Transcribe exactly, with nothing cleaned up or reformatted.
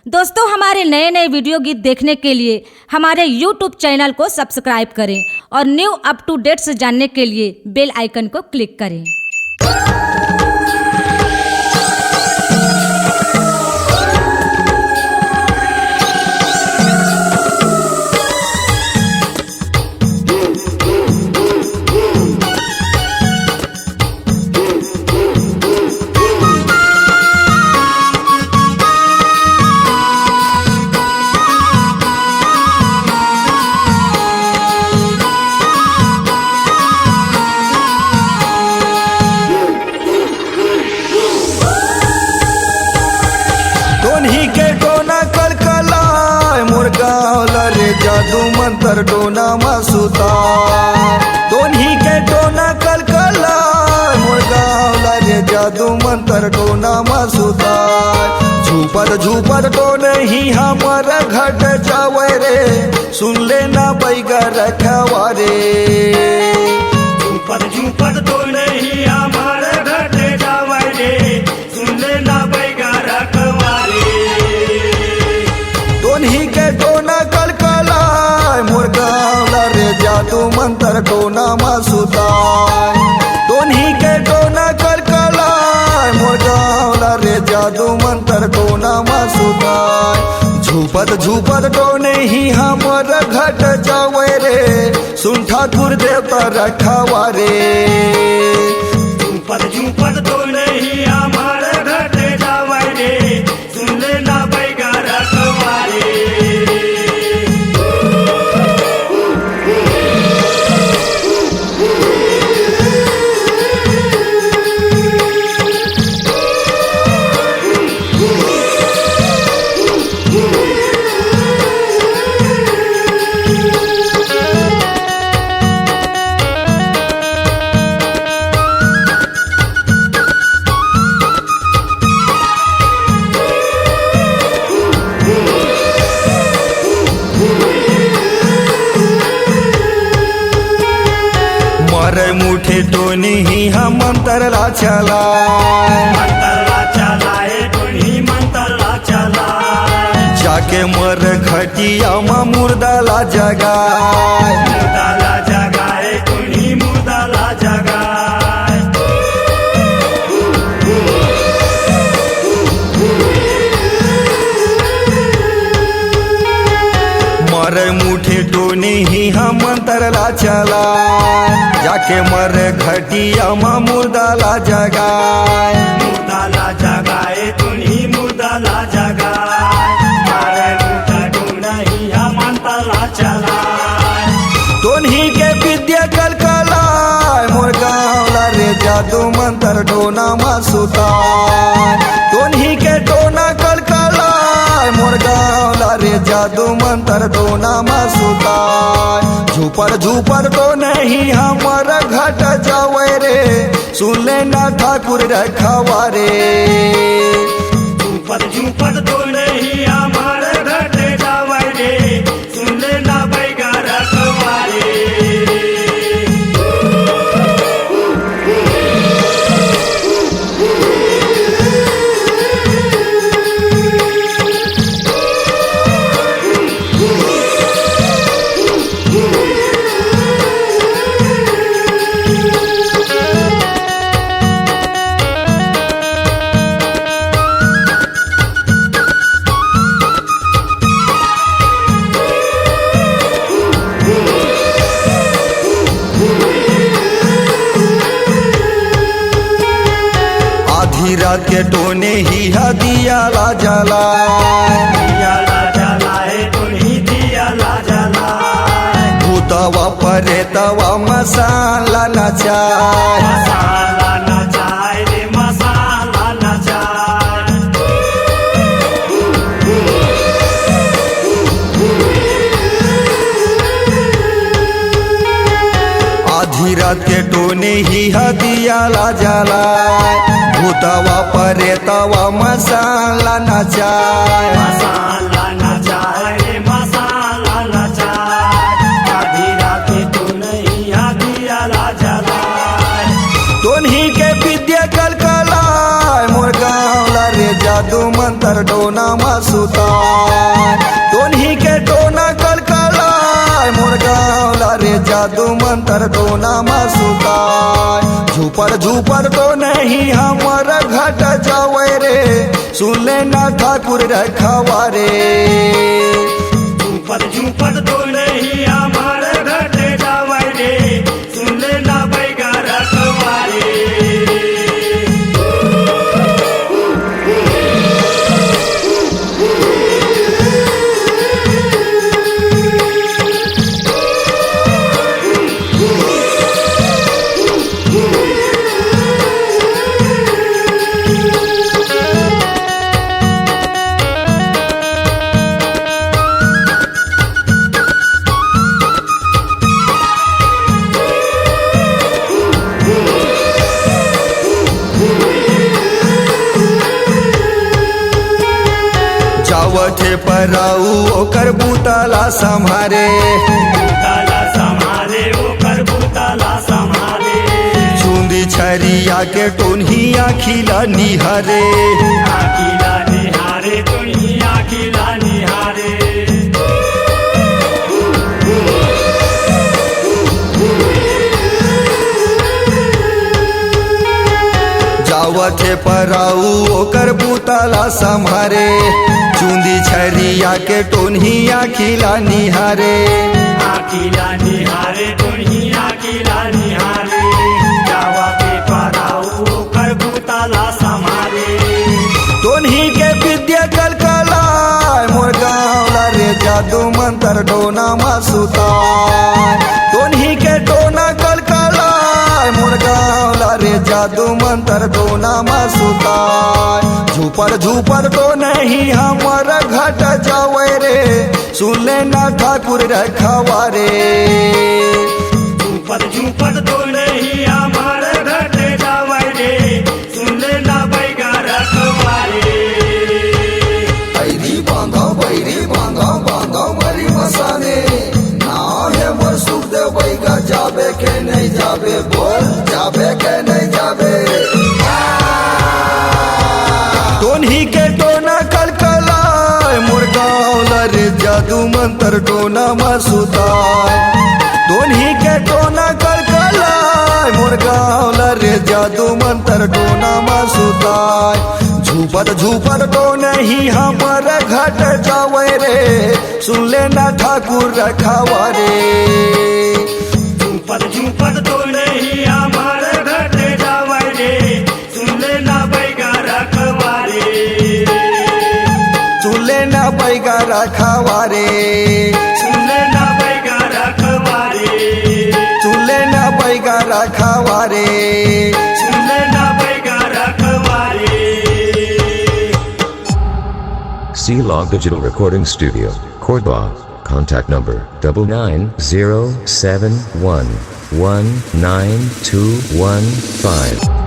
दोस्तों, हमारे नए नए वीडियो गीत देखने के लिए हमारे YouTube चैनल को सब्सक्राइब करें और न्यू अप टू डेट्स जानने के लिए बेल आइकन को क्लिक करें। टोनही के टोना कलकलाय मोर गाँव ला रे, जादू मंतर टोना मा सुताय। टोनही के टोना कलकलाय मोर गाँव ला रे, जादू मंतर टोना मा सुताय। झूपत झूपत टोनही हमर घट जावय रे, सुन लेना बैगा रखवा रे। झूपत झूपत टोनही हमर घट जावय रे, सुन लेना बैगा रखवा रे। टोनही के टोना कलकलाय मोर गाँव ला रे, जादू मंतर टोना मा सुताय। टोनही के टोना कलकलाय मोर गाँव ला रे, जादू मंतर टोना मा सुताय। झूपत झूपत टोनही हमर घट जावय रे, सुन ठाकुर देवता रखवा रे। झूपत झूपत टोनही हमर घट जावय रे, सुन लेना बैगा रखवा रे। मरे मुठे टोनही हा मंतर ला चलाय। मंतर ला चलाय, टोनही मंतर ला चलाय। जाके मर खटिया मा मुर्दा ला जगाय। मुर्दा ला जगाय, टोनही मुर्दा ला जगाय। मरे मुठे टोनही हा मंतर ला चलाय, जाके मरे खटिया मा मुर्दा ला जगाय। मुर्दा ला जगाय, टोनही मुर्दा ला जगाय। मरे मुठे टोनही हा मंतर ला चलाय। टोनही के विद्या कलकलाय, मोर गाँव ला रे जादू मंतर टोना मा सुताय। टोनही के टोना कलकलाय, मोर गाँव ला रे जादू मंतर टोना मा सुताय। झूपर झूपर टोनही हमर घट जावय रे, सुन लेना ठाकुर रखवा रे। झूपर झूपर टोनही हमर घट जावय रे, सुन लेना बैगा रखवा रे। आधी रात के टोनही हा दिया ला जलाय। दिया ला जलाय, टोनही दिया ला जलाय। भूतवा परेतवा मसान ला नचाय। मसान ला नचाय रे, मसान ला नचाय। आधी रात के टोनही हा दिया ला जलाय, भूतवा परेतवा मसान ला नचाय। मसान ला नचाय रे, मसान ला नचाय। आधी रात के टोनही हा दिया ला जलाय। टोनही के विद्या कलकलाय, मोर गाँव ला रे जादू मंतर टोना मा सुताय। टोनही के टोना कलकलाय, मोर गाँव ला रे जादू मंतर टोना म सुताय। झूपर झूपर टोनही हमर घट जावय रे, सुन ले ना ठाकुर रखवारे। झूपर झूपर टोनही हमर घट जावय रे, सुन ले ना बैगा रखवारे। जावत हे पराऊ ओकर बूता ला संभारे। बूता ला संभारे, ओकर बूता ला संभारे। चूंदी छरिया के टोनही आँखी ला निहारे। आँखी ला निहारे, टोनही आँखी ला निहारे। जावत हे पराऊ ओकर बूता ला संभारे। चूंदी छरिया के टोनही आँखी ला निहारे। आँखी ला निहारे, टोनही आँखी ला निहारे। जावत हे पराऊ ओकर बूता ला संभारे। टोनही के विद्या कलकलाय, मोर गाँव ला रे जादू मंतर टोना म सुताय। टोनही के टोना कलकलाय, मोर गाँव ला रे जादू मंतर टोना म सुताय। झूपर झूपर टोनही हमर घट जावय रे, सुन ले ना ठाकुर रखवारे। झूपर झूपर टोनही हमर घट जावय रे, सुन ले ना बैगा रखवारे। ऐरी बांधव, बैरी बांधव, बांधव बरी मसाने। नाव हे मोर सुखदेव बैगा, जाबे के नहीं जाबे, बोल, जाबे के नहीं जाबे। टोनही के टोना कलकलाय, मोर गाँव ला रे जादू मंतर टोना म सुताय। टोनही के टोना कलकलाय, मोर गाँव ला रे जादू मंतर टोना म सुताय। झूपत झूपत टोनही हमर घट जावय रे, सुन ले ना ठाकुर रखवारे। झूपत झूपत टोनही हमर घट जावय रे, सुन ले ना बैगा रखवारे। सुन ले ना बैगा रखवारे। सुन ले ना बैगा रखवारे। सुन ले ना बैगा रखवारे। सुन ले ना Baiga रखवारे। C Log Digital Recording Studio, Cordoba. Contact number double nine zero seven one one nine two one five.